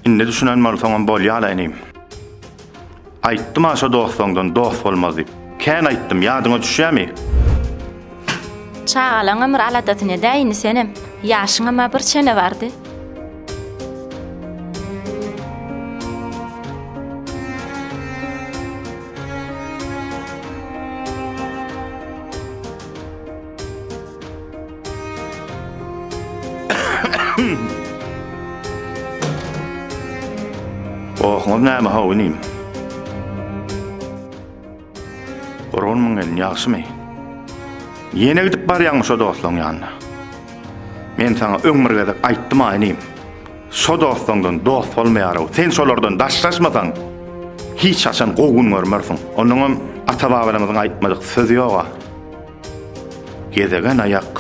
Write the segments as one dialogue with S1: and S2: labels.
S1: Indi düşünen bolsaňam bolýa-la inim. Aýtdym-a şo dostlaňdan dost bolmaz diýip. Kän aýtdym, ýadyňa düşýämi?
S2: Çagalaňam bir aladasyny edäý indi senem. Ýaşyňam-a bir çene bardy.
S1: Gohuňyz näme how inim? Gurgunmyň gelin, ýagşymy? Ýene gidip barýaňmy şo dostlaň ýanyna? Men saňa öň bir gezek aýtdym-a inim. Şo dostlaňdan dost bolmaýar-ow. Sen şolardan daşlaşmasaň, hiç haçan gowy gün görmersiň. Onnoňam ata-babalarymyzyň aýtmadyk sözi ýog-a. Gezegen aýak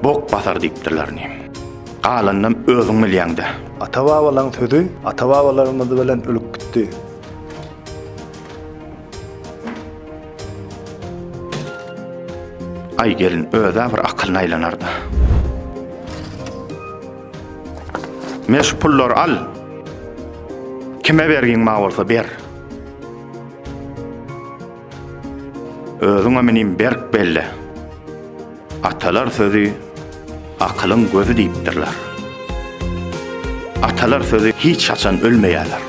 S1: bok basar diýipdirler inim. Galanynam özüň bilýäň-dä.
S3: Ata-babalaň sözi ata-babalarymyz bilen ölüp gitdi.
S1: Aý gelin öz-ä bir akylyna aýlanarda. Me şu pullary al. Kime bergiň bar bolsa ber. Özüňem inim berk belle. Atalar sözi akylyň gözi diýipdirler. Atalar sözi hiç haçan ölmeýärler.